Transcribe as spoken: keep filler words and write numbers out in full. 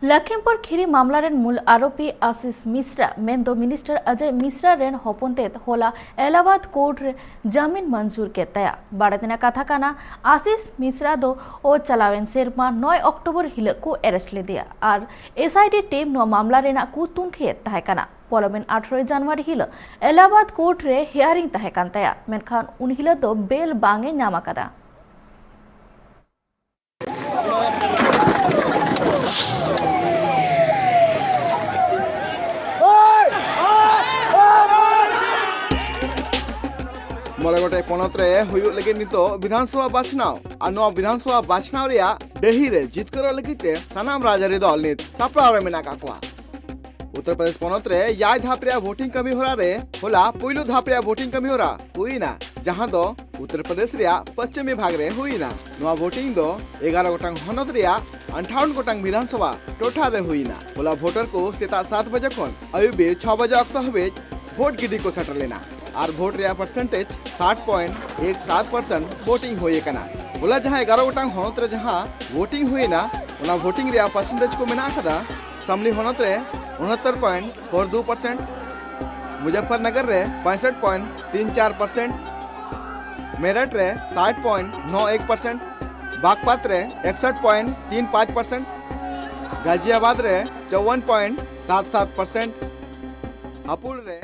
ᱞᱚᱠᱷᱤᱢᱯᱩᱨ ᱠᱷᱤᱨᱤ ᱢᱟᱢᱞᱟ ᱨᱮᱱ ᱢᱩᱞ ᱟᱨᱳᱯᱤ ᱟᱥᱤᱥ ᱢᱤᱥᱨᱟ ᱢᱮᱱᱫᱚ ᱢᱤᱱᱤᱥᱴᱟᱨ ᱚᱡᱚᱭ ᱢᱤᱥᱨᱟ ᱨᱮᱱ ᱦᱚᱯᱚᱱ ᱛᱮᱫ ᱦᱚᱞᱟ ᱮᱞᱟᱦᱟᱵᱟᱫ ᱠᱳᱨᱴ ᱨᱮ ᱡᱟᱢᱤᱱ ᱢᱚᱧᱡᱩᱨ ᱠᱮᱫ ᱛᱟᱭᱟ᱾ ᱵᱟᱲᱟᱭ ᱛᱮᱱᱟᱜ ᱠᱟᱛᱷᱟ ᱠᱟᱱᱟ, ᱟᱥᱤᱥ ᱢᱤᱥᱨᱟ ᱫᱚ ᱚ ᱪᱟᱞᱟᱣᱮᱱ ᱥᱮᱨᱢᱟ ᱱᱚᱭ ᱚᱠᱴᱳᱵᱚᱨ ᱦᱤᱞᱚᱜ ᱠᱚ ᱮᱨᱮᱥᱴ ᱞᱮᱫᱮᱭᱟ ᱟᱨ ᱮᱥ ᱟᱭ ᱰᱤ ᱴᱤᱢ ᱱᱚᱣᱟ ᱢᱟᱢᱞᱟ ᱨᱮᱱᱟᱜ ᱠᱚ ᱛᱩᱱᱠᱷᱤᱭᱮᱫ ᱛᱟᱦᱮᱸ ᱠᱟᱱᱟ᱾ ᱯᱚᱞᱚᱢᱮᱱ ᱟᱴᱷᱨᱚᱭ ᱡᱟᱱᱩᱣᱟᱨᱤ ᱦᱤᱞᱚᱜ ᱮᱞᱟᱦᱟᱵᱟᱫ ᱠᱳᱨᱴ ᱨᱮ ᱦᱤᱭᱟᱨᱤᱝ ᱛᱟᱦᱮᱸ ᱠᱟᱱ ᱛᱟᱭᱟ, ᱢᱮᱱᱠᱷᱟᱱ ᱩᱱ ᱦᱤᱞᱚᱜ ᱫᱚ ᱵᱮᱞ ᱵᱟᱝ ᱮ ᱧᱟᱢ ᱟᱠᱟᱫᱟ᱾ ᱢᱚᱬᱮ ᱜᱚᱴᱮᱡ ᱯᱚᱱᱚᱛ ᱨᱮ ᱦᱩᱭᱩᱜ ᱞᱟᱹᱜᱤᱫ ᱱᱤᱛᱚᱜ ᱵᱤᱫᱷᱟᱱᱥᱚᱵᱷᱟ ᱵᱟᱪᱷᱱᱟᱣ᱾ ᱟᱨ ᱱᱚᱣᱟ ᱵᱤᱫᱷᱟᱱᱥᱚᱵᱷᱟ ᱵᱟᱪᱷᱱᱟᱣ ᱨᱮᱭᱟᱜ ᱰᱟᱹᱦᱤ ᱨᱮ ᱡᱤᱛᱠᱟᱹᱨᱚᱜ ᱞᱟᱹᱜᱤᱫ ᱛᱮ ᱥᱟᱱᱟᱢ ᱨᱟᱡᱽᱟᱹᱨᱤ ᱫᱚᱞ ᱱᱤᱛ ᱥᱟᱯᱲᱟᱣ ᱨᱮ ᱢᱮᱱᱟᱜ ᱟᱠᱟᱫ ᱠᱚᱣᱟ᱾ ᱩᱛᱛᱚᱨ ᱯᱨᱚᱫᱮᱥ ᱯᱚᱱᱚᱛ ᱨᱮ ᱮᱭᱟᱭ ᱫᱷᱟᱯ ᱨᱮᱭᱟᱜ ᱵᱷᱳᱴᱤᱝ ᱠᱟᱹᱢᱤ ᱦᱚᱨᱟ ᱨᱮ ᱦᱚᱞᱟ ᱯᱩᱭᱞᱩ ᱫᱷᱟᱯ ᱨᱮᱭᱟᱜ ᱵᱷᱳᱴᱤᱝ ᱠᱟᱹᱢᱤ ᱦᱚᱨᱟ ᱦᱩᱭ ᱮᱱᱟ, ᱡᱟᱦᱟᱸ ᱫᱚ ᱩᱛᱛᱚᱨ ᱯᱨᱚᱫᱮᱥ ᱨᱮᱭᱟᱜ ᱯᱚᱪᱷᱤᱢ ᱵᱤᱵᱷᱟᱜᱽ ᱨᱮ ᱦᱩᱭ ᱮᱱᱟ᱾ ᱱᱚᱣᱟ ᱵᱷᱳᱴᱤᱝ ᱫᱚ ᱮᱜᱟᱨᱚ ᱜᱚᱴᱟᱝ ᱦᱚᱱᱚᱛ ᱨᱮᱭᱟᱜ ᱟᱴᱷᱟᱣᱚᱱ ᱜᱚᱴᱟᱝ ᱵᱤᱫᱷᱟᱱᱥᱚᱵᱷᱟ ᱴᱚᱴᱷᱟ ᱨᱮ ᱦᱩᱭ ᱮᱱᱟ᱾ ᱦᱚᱞᱟ ᱵᱷᱳᱴᱟᱨ ᱠᱚ ᱥᱮᱛᱟᱜ ᱥᱟᱛ ᱵᱟᱡᱮ ᱠᱷᱚᱱ ᱟᱹᱭᱩᱵ ᱵᱮᱨ ᱪᱷᱚ ᱵᱟᱡᱮ ᱚᱠᱛᱚ ᱦᱟᱹᱵᱤᱡ ᱵᱷᱳᱴ ᱜᱤᱰᱤ ᱠᱚ ᱥᱮᱴᱮᱨ ᱞᱮᱱᱟ ᱟᱨ ᱵᱷᱳᱴ ᱨᱮᱭᱟᱜ ᱯᱟᱨᱥᱮᱱᱴᱮᱡᱽ ᱥᱟᱴ ᱯᱚᱭᱮᱱᱴ ᱮᱠ ᱥᱟᱛ ᱯᱟᱨᱥᱮᱱᱴ ᱵᱷᱳᱴᱤᱝ ᱦᱩᱭ ᱟᱠᱟᱱᱟ᱾ ᱦᱚᱞᱟ ᱡᱟᱦᱟᱸ ᱮᱜᱟᱨᱚ ᱜᱚᱴᱟᱝ ᱦᱚᱱᱚᱛ ᱨᱮ ᱡᱟᱦᱟᱸ ᱵᱷᱳᱴᱤᱝ ᱦᱩᱭ ᱮᱱᱟ, ᱚᱱᱟ ᱵᱷᱳᱴᱤᱝ ᱨᱮᱭᱟᱜ ᱯᱟᱨᱥᱮᱱᱴᱮᱡᱽ ᱠᱚ ᱢᱮᱱᱟᱜ ᱟᱠᱟᱫᱟ ᱥᱟᱢᱞᱤ ᱦᱚᱱᱚᱛ ᱨᱮ ᱩᱱᱦᱟᱛᱛᱚᱨ ᱯᱚᱭᱮᱱᱴ ᱯᱷᱳᱨ ᱫᱩ ᱯᱟᱨᱥᱮᱱᱴ, ᱢᱩᱡᱟᱯᱷᱚᱨᱱᱚᱜᱚᱨ ᱨᱮ ᱯᱚᱸᱭᱥᱚᱴ ᱯᱚᱭᱮᱱᱴ ᱛᱤᱱ ᱪᱟᱨ ᱯᱟᱨᱥᱮᱱᱴ, ᱢᱮᱨᱟᱴ ᱨᱮ ᱥᱟᱴ ᱯᱚᱭᱮᱱᱴ ᱱᱚ ᱮᱠ ᱯᱟᱨᱥᱮᱱᱴ, ᱵᱟᱜᱽᱯᱟᱛ ᱨᱮ ᱮᱠᱥᱚᱴ ᱯᱚᱭᱮᱱᱴ ᱛᱤᱱ ᱯᱟᱸᱪ ᱯᱟᱨᱥᱮᱱᱴ, ᱜᱟᱡᱤᱭᱟᱵᱟᱫ ᱨᱮ ᱪᱚᱣᱚᱱ ᱯᱚᱭᱮᱱᱴ ᱥᱟᱛ ᱥᱟᱛ ᱯᱟᱨᱥᱮᱱᱴ, ᱦᱟᱯᱩᱲ ᱨᱮ